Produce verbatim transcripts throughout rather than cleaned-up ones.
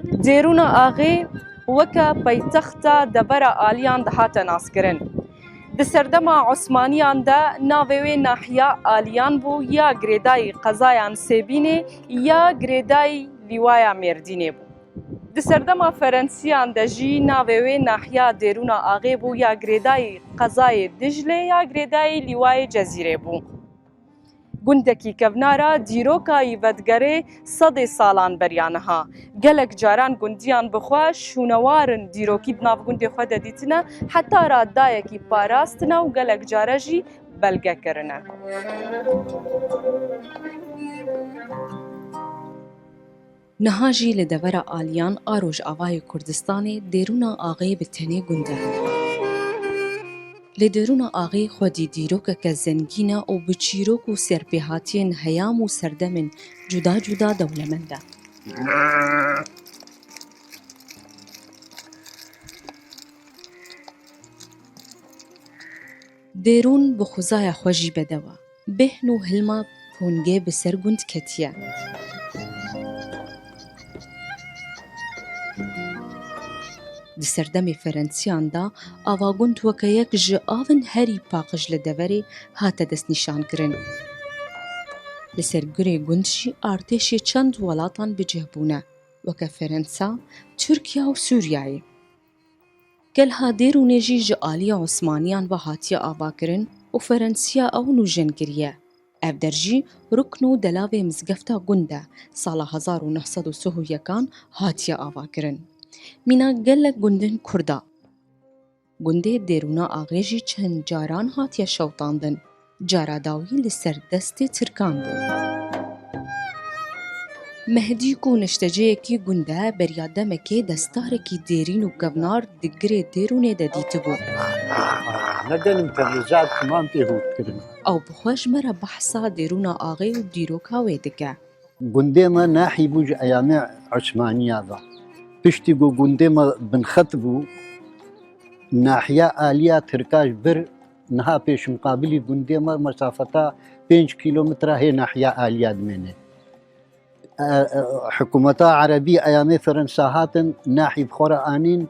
Dêrûna Axê weke paytexta devera Aliyan dihate naskirin. Di serdema Osmaniyan de navê wê nahiya Aliyan bû ya girêdayî qezayan Sêbînê ya girêdayî lîwaya Mêrdînê bû. Di serdema Ferensiyan de jî navê wê nahiya Dêrûna Axê bû ya girêdayî qezayê Diclê ya girêdayî lîwayê Cezîrê bû. Gundekî kevnara dîroka yî vedigerê sedê salan beriya niha. Gelek caran gundiyan bi xwe şûnewar in, dîrokî di nav gundê xwe de dîtine, heta ra dayekî parastine û gelek care jî belge kirine. Niha jî li devera Aliyan a Rojavayê Kurdistanê Dêrûna Axê bi tenê gund e. Lê Dêrûna Axê xwedî dîrokeke zengîn e û bi çîrok û serpêhatiyên heyam û serdemên cuda cuda dewlemend e. Dêrûn bi xwezaya xwe jî bedew e. Bêhn û hilma Pongê bi ser gund ketiye. Di serdemê Ferensiyan de avagund weke yek ji avên herî paqij li deverê hate destnîşankirin. Li ser gurê gund jî artêşê çend welatan bi cih bûne, weke Ferensa, Tirkiye û Sûriyeyê. Kelha Dêrûnê jî ji aliya Osmaniyan ve hatiye avakirin û Ferensiya ew nûjen kiriye. Ev der jî rukn û delavê mizgefta gund e, sala hezar û neh sed û sih û yekan hatiye avakirin. Mîna gelek gundên Kurda. Gundê Dêrûna Axê jî çend caran hatiye şewitandin. Cara dawî li ser destê Tirkan bû. Mehdî ku nişteceyekî gund e, beriya demekê destarekî dêrîn û kevnar di girê Dêrûnê de dîtibû. Ne denim tevlicat man tê hûrkirin. Ew bi xwe ji me re behsa Dêrûna Axê û dîroka wê dike. Gundê me nahî bû ji eyamê Osmaniya ve. Piştî ku gundê me binxet bû, nahiya aliya Tirka ji vir niha pêşmiqabilî gundê me mesafeta pênc kîlometre hê nahiya aliya dimêne. E, e, hikûmeta Erebî eyamê Ferensa hatin, nahî bi xwe re anîn,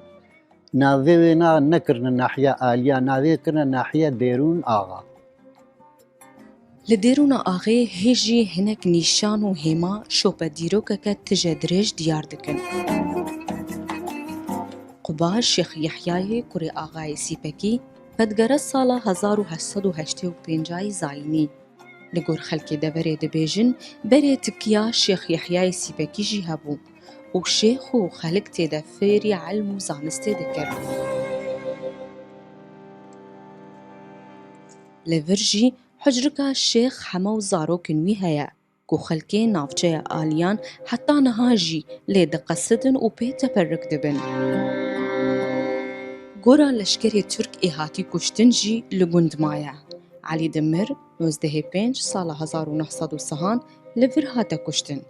navê wê na nekirine nahiya aliya, navê kirine nahiya Dêrûn Axa. Li Dêrûna Axê hê jî hinek nîşan û hêma şope dîrokeke tije dirêj diyar dikin. Quba Şêx Yehyayê kurê Axayê Sîpekî vedigere sala hezar û heşt sed û heştê û pêncayî zayînî. Li gor xelkê deverê dibêjin, berê tikiya Şêx Yehyayê Sîpekî jî hebû û şêx û xelk tê de fêrî elm û zanistê dikir. Li vir jî hucrika Şêx Heme û zarokên wî heye, ku xelkê navçeya Aliyan heta niha jî lê diqesidin û pê teperik dibin. Gora leşkerê Tirk ê hatî kuştin jî li gund maye. Elî Dimir, nozdehê pênc sala hezar û neh sed û sihan li vir hate kuştin.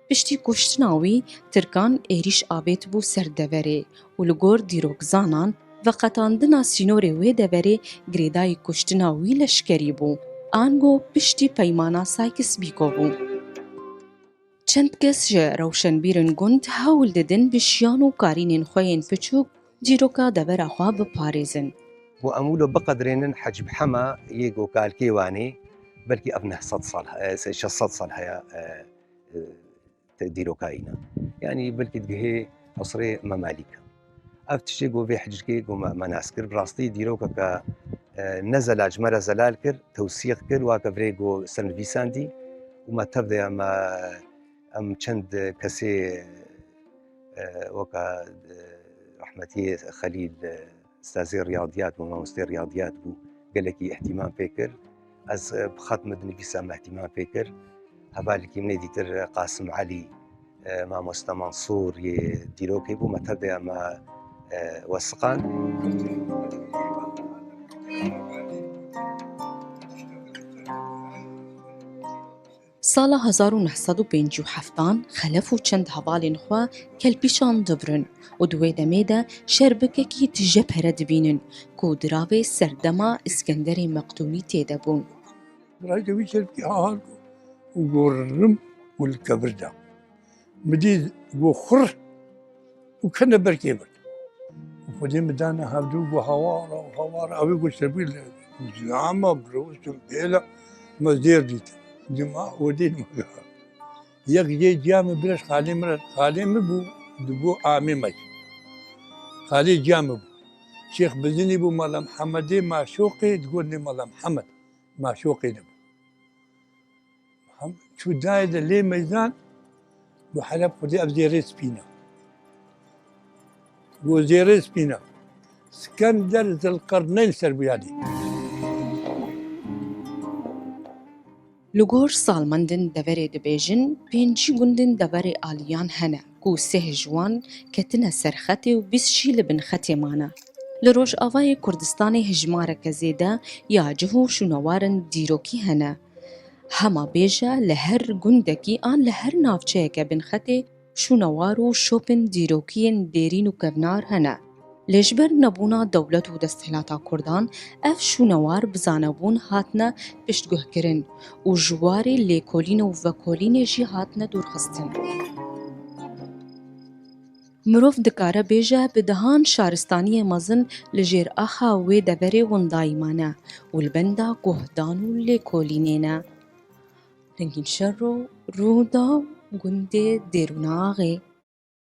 Piştî kuştina wî, Tirkan êrîş avêtibû ser deverê û li gor dîrokzanan, veqetandina sînorê wê deverê girêdayî kuştina wî leşkerî bû, ango piştî peymana Sykes-Picot bû. Çend kes ji rewşenbîrên gund hewl didin bi şiyan û karînên xwe yên piçûk dîroka devera xwe biparêzin. Ku em wilo biqedirênin Hecî Hema yê ku kalkê Wanê, belkî ev neh sed sal, e, şeş sed sal heye, e, e, te-, dîroka îna. Yanî belkî digihê esrê Memalîk. Ev tiştê ku vê hicrkê ku me, me nas kir, bi rastî dîrokeke, e, ne zelal, ji me re zelal kir, tewsîq kir, wake virê ku ser nivîsandî û me tev de ya me, em çend kesê, e, weke, e, rehmetî Xelîl, e, Ustazê riyadiyat bû, mamostê riyadiyat bû, gelekî îhtîmam pê kir. Ez, e, bi xet min dinivîsa, me îhtîmam pê kir. Hevalekî min ê dîtir, e, Qasim Elî, e, mamoste Mansûr yê dîrokê bû, me tev de ya me, e, wesiqand. Sala hezar û neh sed û pêncî û heftan Xelef û çend hevalên xwe kelpîşan dibirin û di wê demê de şerbikekî tije pere dibînin ku diravê serdema Îskenderê Meqdûnî tê de bûn. Birayê wî şerbikî ha hal ku û goririm û li kevir de. Min dî ku xur û kene ber kêbir. Û Xwedê min dane hevdû, got, hawara û hawara, ew ê got, serbî li zama bi rewştin bêla me zêr dîtin. Dima Xwedê me got. Yek jê ciya min birêz xalê min re, xalê min bû, dibû amê me jî. Xalê ciya min bû. Şêx Bizinî bû, Mala Mihemedê Maşoqê, digotinê Mala Mihemed Maşoqê de bû. Hem çû dayê de lê meydan, got, Heleb Xwedê ev zêrê spîn e. Got, zêrê spîn e. Skender Zilqirneyn ser bûyadî. Li gor salmendin deverê dibêjin, pêncî gundên deverê aliyan hene ku sêh ji wan ketine ser xetê û bîst jî li bin xetê mane. Li Rojavayê Kurdistanê hejmareke zêde ya cih û şûnewarin dîrokî hene. Hema bêje li her gundekî an li her navçeyeke bin xetê şûnewar û şopên dîrokiyên dêrîn û kevnar hene. Lê ji ber nebûna dewlet û desthilata Kurdan, ev şûnewar bi zanebûn hatine piştguhkirin û ji warê lêkolîn û vekolînê jî hatine dûrxistin. Mirov dikare bêje bi dehan şaristaniyê mezin li jêr axa wê deverê windayî mane û li benda guhdan û lêkolînê ne. Rengîn Şero, Rûdaw, gundê Dêrûnaxê.